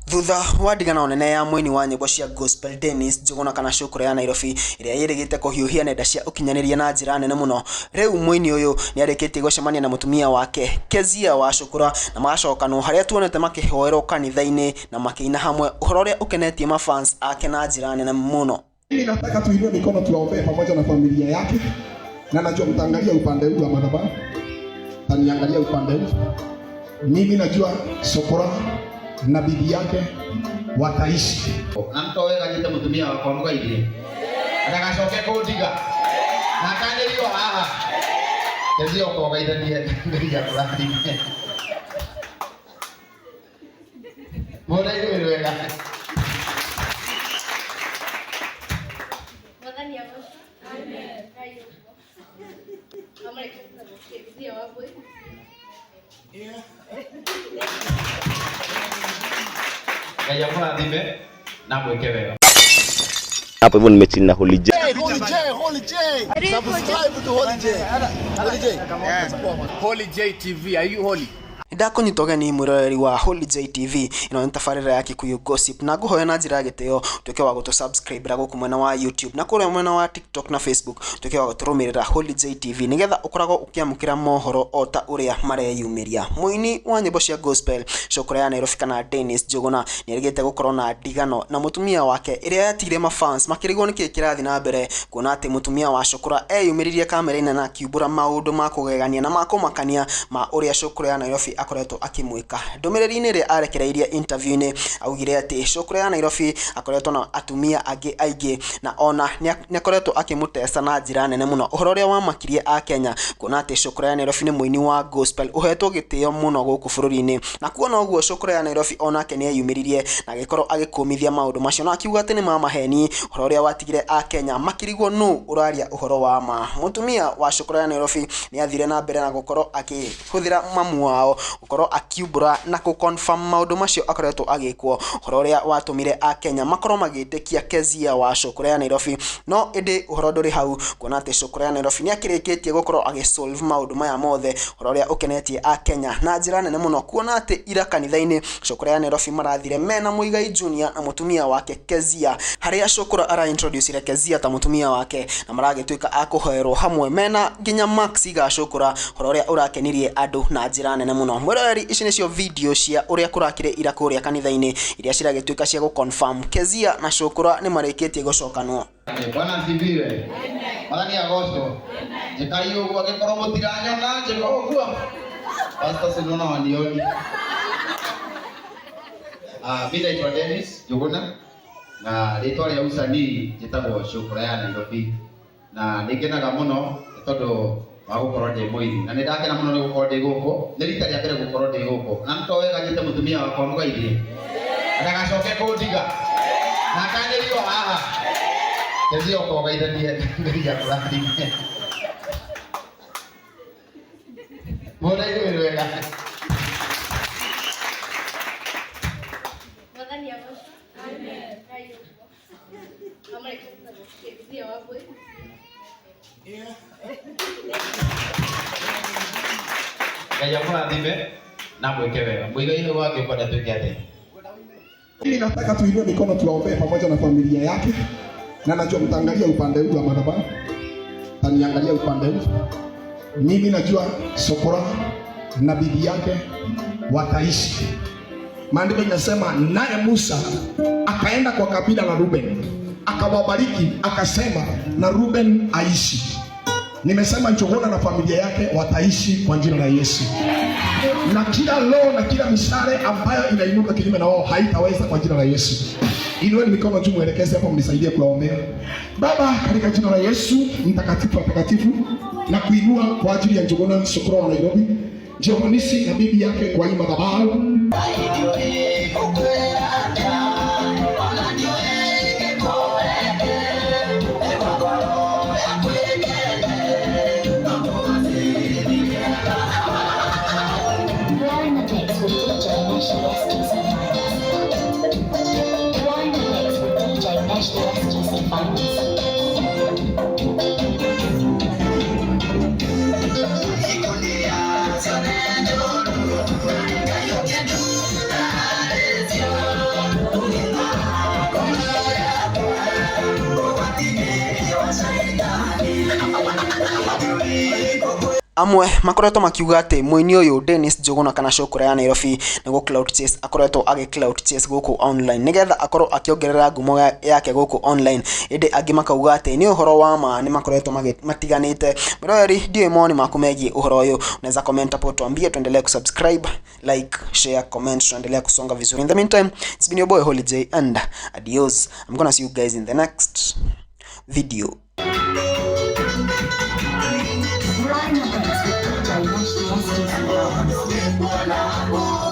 Thutha wa ndigano nene ya mũini wa nyĩmbo cia gospel Dennis Njũgũna kana Cũkũrũ ya Nairobi ĩrĩa yĩrĩgĩte kũhiũhia nenda cia ũkinyanĩria na njĩra nene mũno, rĩu mũini ũyũ nĩarĩkĩtie gũcemania na mũtumia wake Kezia wa Cũkũra na magacokanwo harĩa tuonete makĩhoerwo kanitha-inĩ na makĩina hamwe, ũhoro ũrĩa ũkenetie mafans ake na njĩra nene mũno. Mimi nataka tuinue mikono tuwaombee pamoja na familia yake, na najua mtaangalia upande huu wa madhabahu, taniangalia upande huu. Mimi najua Sokora na bibi yake wataishi. Na nĩ wega nyite mũtumia wakwa mũgeithie ndagacoke kũndiga na akanĩrio haha Kezia ũkogeithanie Ngai akũrathime Mũna ithuĩ wega. Mwathani agocwo. Ngai ũguo. Amũreke Kezia wa Mbui. Ngai amũrathime na mwĩke wega. Hapo hivyo nimechill na Holy J. Holy J, Holy J. Subscribe to Holy J. Holy J. Holy J TV, are you holy? Ndakunyita ũgeni mwĩroreri wa Holy J TV, ĩno nĩ tabarĩra ya Kikuyu Gossip, na ngũhoya na njĩra ya gĩtĩo ũtuĩke wa gũtũ subscribe ra gũkũ mwena wa YouTube na kũrĩa mwena wa TikTok na Facebook ũtuĩke wa gũtũrũmĩrĩra Holy J TV nĩgetha ũkoragwo ũkĩamũkĩra mohoro o ta ũrĩa mareyumĩria. Mũini wa nyĩmbo cia gospel Cũkũra ya Nairobi kana Dennis Njũgũna nĩerĩgĩte gũkorwo na ndigano na mũtumia wake ĩrĩa yatigire mafans makĩrigwo nĩkĩ kĩrathiĩ na mbere, kuona atĩ mũtumia wa Cũkũra eyumĩririe kamera-inĩ na akiumbũra maũndũ ma kũgegania na ma kũmakania ma ũrĩa Cũkũra ya Nairobi akoretwo akĩmwĩka. Ndũmĩrĩri-inĩ ĩrĩa arekereirie interview-inĩ augire atĩ Cũkũra ya Nairobi akoretwo na atumia angĩ aingĩ na ona nĩakoretwo akĩmũteca na njĩra nene mũno, ũhoro ũrĩa wamakirie akenya kuona atĩ Cũkũra ya Nairobi nĩ mũini wa gospel ũhetwo gĩtĩo mũno gũkũ bũrũri-inĩ, na kuona ũguo Cũkũra ya Nairobi onake nĩeyumĩririe na agĩkorwo agĩkũmithia maũndũ macio na akiuga atĩ nĩ ma maheni, ũhoro ũrĩa watigire akenya makĩrigwo nũ ũraria ũhoro wa ma. Mũtumia wa Cũkũra ya Nairobi nĩathire na mbere na gũkorwo akĩhũthĩra mamu wao gũkorwo akiumbũra na kũ confirm maũndũ macio akoretwo agĩkwo, ũhoro ũrĩa watũmire akenya makorwo magĩtĩkia Kezia wa Cũkũra ya Nairobi, no ĩndĩ ũhoro ndũrĩ hau kuona atĩ Cũkũra ya Nairobi nĩakĩrĩkĩtie gũkorwo agĩ solve maũndũ maya mothe, ũhoro ũrĩa ũkenetie akenya na njĩra nene mũno kuona atĩ ira kanitha-inĩ Cũkũra ya Nairobi marathire mena Muigai Junior na mũtumia wake Kezia, harĩa Cũkũra ara introduce Kezia ta mũtumia wake na maragĩtuĩka a kũhoerwo hamwe mena nginya Maxi Gacũkũra, ũhoro ũrĩa ũrakenirie andũ na njĩra nene mũno. Mwĩroreri, ici nĩcio video cia ũrĩa kũrakĩrĩ ira kũrĩa kanitha-inĩ iria ciragĩtuĩka cia gũ confirm Kezia na Cũkũra nĩmarĩkĩtie gũcokanwo. Bwana asifiwe. Mwathani agocwo. Njĩkai ũguo angĩkorwo mũtiranyona njĩka ũguo. Pastor sinaona wanioni. Ah, mimi naitwa Dennis Njũgũna na rĩtwa rĩa usanii njĩtagwo Cũkũra ya Nairobi na nĩngenaga mũno nĩ tondũ wa gũkorwo ndĩ mũini na nĩ ndakena mũno nĩ gũkorwo ndĩ gũkũ, nĩ rita rĩa mbere gũkorwo ndĩ gũkũ na nĩ to wega nyite mũtumia wakwa mũgeithie ndagacoke kũndiga na akanĩrio haha Kezia ũkogeithanie Ngai akũrathime Mũna ithuĩ wega. Mwathani agocwo. Ngai ũguo. Amũreke Kezia wa Mbui. Ngai amũrathime na mwĩke wega. Mũigai hau wangĩ ũkwenda twĩke atĩa? Mimi nataka tuinue mikono tuwaombee pamoja na familia yake, na najua mtaangalia upande huu wa madhabahu, taniangalia upande huu. Mimi najua Sokora na bibi yake wataishi. Maandiko inasema naye Musa akaenda kwa kabila la Ruben akawabariki, akasema na Ruben aishi. Nimesema Njuguna na familia yake wataishi kwa jina la Yesu, na kila roho na kila mishale ambayo inainuka kinyume na wao haitaweza kwa jina la Yesu. Inueni mikono juu, mwelekeze hapo, mnisaidie kuwaombea. Baba, katika jina la Yesu mtakatifu wa takatifu, na kuinua kwa ajili ya Njuguna Sokora wa Nairobi, Jehoanisi na bibi yake kwa hii madhabahu. You are in the mix with DJ Nash SGC Finance. You are in the mix with DJ Nash SGC Finance. Amwe makoretwo makiuga atĩ mũini ũyũ Dennis Njũgũna kana Cũkũra ya Nairobi nĩ gũ clout chase akoretwo agĩ clout chase gũkũ online nĩgetha akorwo akĩongerera ngumo yake gũkũ online, ĩndĩ angĩ makauga atĩ nĩ ũhoro wa ma nĩ makoretwo matiganĩte. Mwĩroreri, ndiũĩ mawoni maku megiĩ ũhoro ũyũ, unaweza comment hapo tuambie, tuendelee kusubscribe, like, share, comment, tuendelee kusonga vizuri. In the meantime, it's been your boy Holy J and adios. I'm gonna see you guys in the next video. Rhino Mix with DJ Nash the SGC Finance.